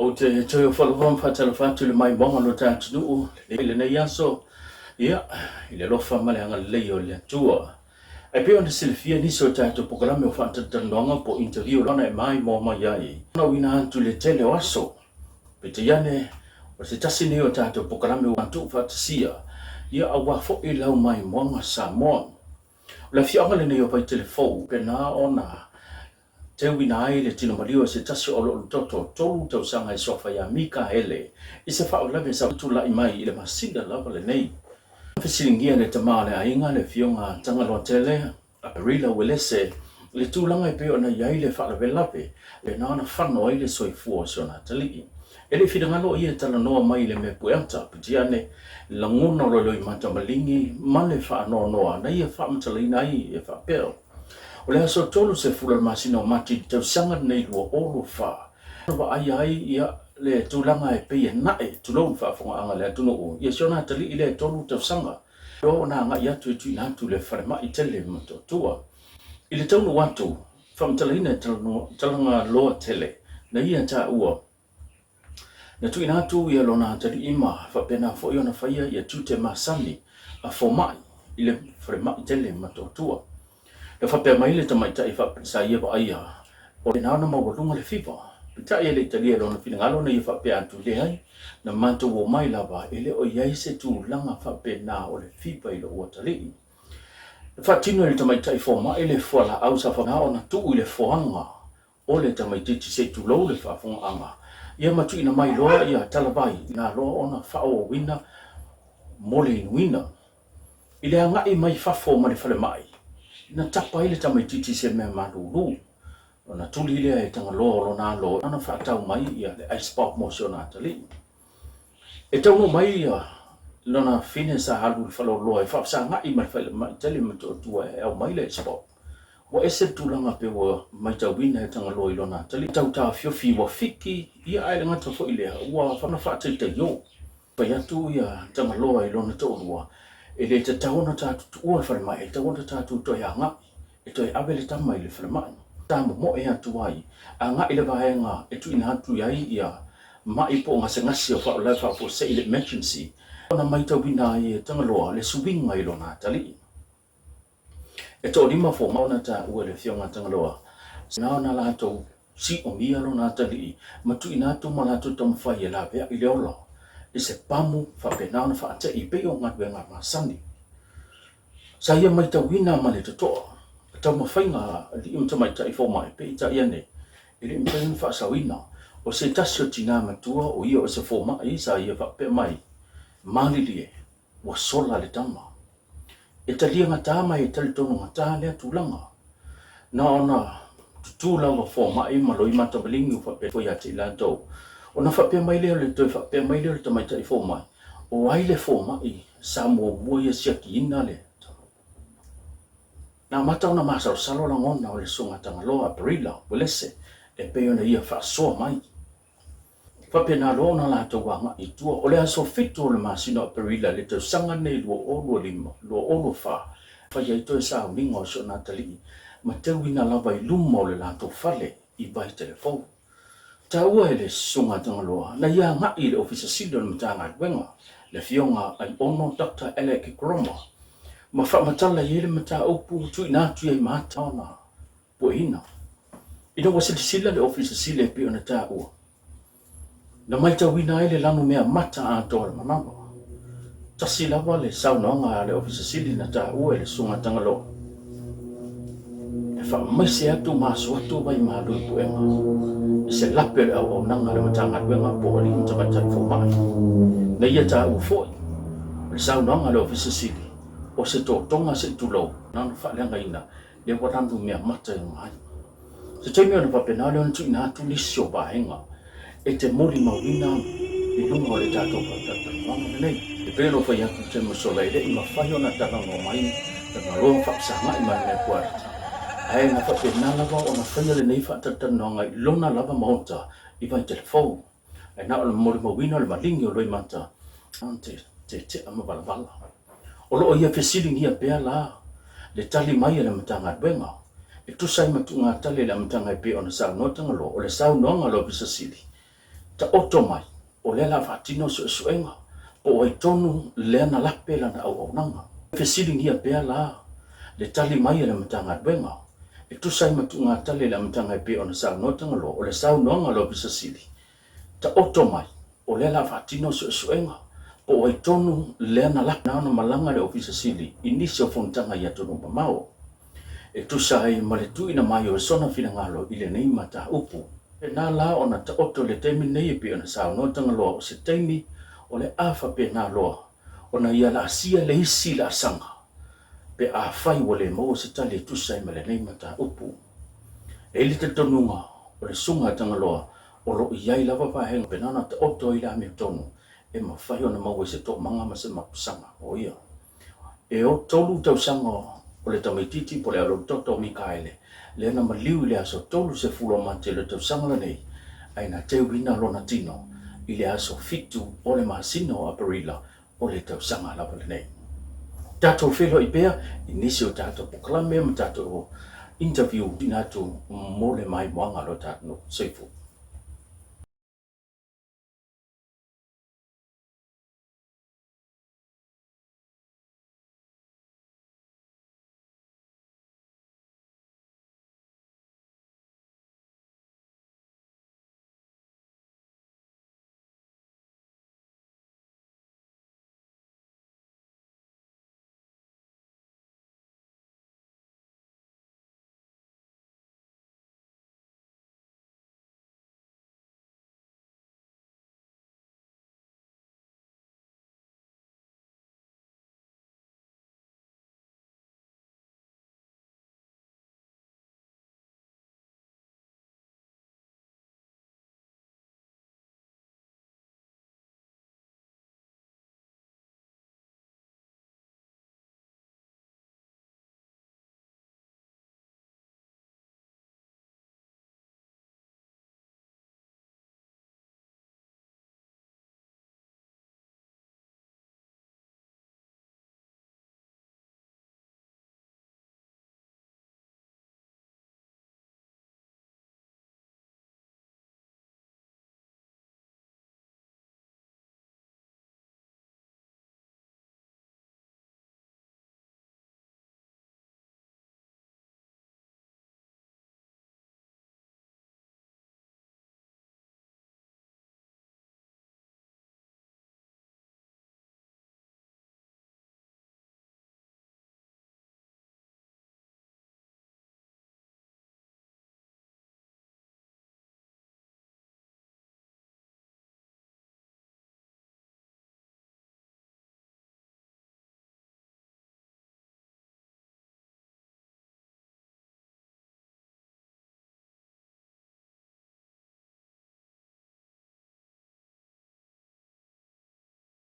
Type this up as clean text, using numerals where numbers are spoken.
Ou te toe ofo alofa ma faatalofa atu i le maimoaga o lo ta atunuu i lenei aso, ia, i le alofa ma le agalelei o le Atua. E pei ona silafia nisi o tatou polokalame o faatalatalanoaga po o interview ona e maimoa mai ai ona uina atu i le tele o aso. Peitai ane, o se tasi nei o tatou polokalame ua tuufaatasia, ia, aua foi lau maimoaga Samoa. O le afioaga lenei o Vaitele Fou, pena ona teuina ai le tino maliu e se tasi o oloolototo 3 tausaga e suafa ia Mikaele i se faalavelave sa tulai mai i le masina lava lenei. Na fesiligia le tama o le aiga, le Afioga a Tagaloatele, Aperila Uelese, i le tulaga e pei ona i ai le faalavelave pena ona fano ai le soifua o si ona atalii. E le i finagalo ia e talanoa mai i le mea pueata, peitai ane, lagona o Loiloimata maligi ma le faanoanoa na ia faamatalaina ai e faapea, O le aso 30 o le masina o Mati i le tausaga lenei 2024, na vaaia ai ia le tulaga e pei e nae, tulou le faafogaaga a le atunuu, ia si ona atalii lea e 3 tausaga, loa ona agai atu e tuuina atu i le falemai tele i Motootua. I le taunuu atu, faamatalaina e Talagaloa tele na ia taua, Na tuuina atu ia lona atalii ma faapena foi ona faia ia tiute masani a fomai i le falemai tele i Motootua. Na faapea mai le tamaitai sa ia vaaia o lena ona maualuga le fiva. Peitai e le i talia lona finagalo na ia faapea atu, Leai, na matou omai lava e le o i ai se tulaga faapena o le fiva i lou atalii. Na faatino e le tamaitai fomai le fualaau sa faapena ona tuu i le foaga o le tamaitiiti se i tulou le faafogaaga ia ma tuuina mai loa ia talavai na loa ona faaauauina mo le inuina. I le agai mai fafo ma le falemai, na tapa ai le tamaitiiti i se mea malulu, ona tuli lea e Tagaloa o lona alo ona faatau mai ia le ice pop mo si ona atalii. E taunuu mai ia lona fine sa alu i le faleoloa e faafesagai ma le falemai tele Motootua e aumai le ice pop. Ua ese le tulaga pei ua matauina e Tagaloa i lona atalii tau taofiofi ua fiki ia ae le gata foi i lea ua faataitaio. Fai atu ia Tagaloa i lona toalua, e le tatau ona tatou tuua le falemai, e tatau ona tatou toe agai e toe ave le tama i le falemai. Sa momoe atu ai agai i le vaega e tuuina atu i ai ia ma'i po o gasegase o faalavelave faafuasei le emergency ona matauina ai e Tagaloa le suiga i lona atalii. E toalima fomai na taua e le Afioga a Tagaloa, na ona latou siomia lona atalii ma tuuina atu ma latou taumafai e laveai le ola i se pamu faapena ona faatei pei o galuega masani. Sa ia matauina ma le totoa taumafaiga a alii ma tamaitai fomai, peitai ane e le i mafai ona faasaoina. O se tasi o tina matua o ia o se fomai sa ia faapea mai, Malilie, ua sola le tama. E talia gata ma e talitonu gata lea tulaga. Na ona tutū lava fomai ma loimata maligi ua faapea foi ia te i latou. Ona faapea mai lea o le toe faapea mai lea o le tamaitai fomai, O ai le fomai sa muamua ia siakiina le tama? Na amata ona masalosalo lagona o le Susuga Tagaloa Aperila Uelese e pei ona ia faasoa mai. Faapena loa ona latou agai i tua. O le aso 7 o le masina o Aperila i le tausaga lenei 2025, 2024, fai ai toe sauniga o si ona atalii ma teuina lava i luma o le latou fale i Vaitelefou. Taua e le Susuga a Tagaloa na ia agai i le Ofisa Sili o le Matagaluega, le Afioga Aiono Doctor Alec Koroma, ma faamatala i ai le mataupu tuuina atu i ai ma ata ona pueina. Ina ua silasila le Ofisa Sili e pei ona taua, na matauina ai le lanumea mata atoa o le manava. Tasi lava le saunoaga a le Ofisa Sili na taua e le Susuga Tagaloa, E faamaise atu ma asu atu vaimalu i puega i se lape o le auaunaga a le Matagaluega po o alii ma tamaitai fomai. Na ia taua foi o le saunoaga a le Ofisa Sili o se totoga se i tulou na ona faaleagaina lea ua lanumea mata i luga ai. Se taimi ona faapena lea ona tuuina atu nisi o vaega e te molimauina i luga o le tatou faatalatalanoaga lenei. E pei ona ou fai atu i le taimi ua sola, e le i mafai ona talanoa mai Tagaloa faafesagai ma le mea puareta, ae na faapena lava ona faia lenei faatalatalanoaga i lona lava maota i Vaitelefou. Ae na o le molimauina o le maligi o Loimata te tetea ma valavala. O lo o ia fesiligia pea la le tali mai a le Matagaluega e tusa ai ma tuugatali a le amataga e pei ona saunoa Tagaloa, o le saunoaga a le Ofisa Sili, Taoto mai, o lea o le a faatino suesuega po o ai tonu lea na lape lana auaunaga. Fesiligia pea la le tali mai a le Matagaluega e tusa ai ma tuugatali a le amataga e pei ona saunoa Tagaloa, o le saunoaga a le Ofisa Sili, taoto mai, o lea o le a faatino suesuega po o ai tonu lea na lape na ona malaga le Ofisa Sili i nisi o fonotaga i atunuu mamao e tusa ai ma le tuuina mai o sona finagalo i lenei mataupu. Pena la ona taoto i le taimi lenei e pei ona saunoa Tagaloa o se taimi o le a faapena loa ona ia laasia le isi laasaga pe afai ua le maua se tali e tusa ai ma lenei mataupu. E i ai le talitonuga o le susuga a Tagaloa o lo o i ai lava vaega pena ona taoto ai le amiotonu e mafai ona maua ai se toomaga ma se mapusaga o ia. E o tolu tausaga o le tamaitiiti po o le alolototo o Mikaele lea na maliu i le aso 30 o Mati o le tausaga lenei, ae na teuina lona tino i le aso 7 o le masina o Aperila o le tausaga lava lenei. Tatou feiloai pea i nisi o tatou polokalame ma tatou interview tuuina atu mo le maimoaga a lo tatou nuu. Soifua.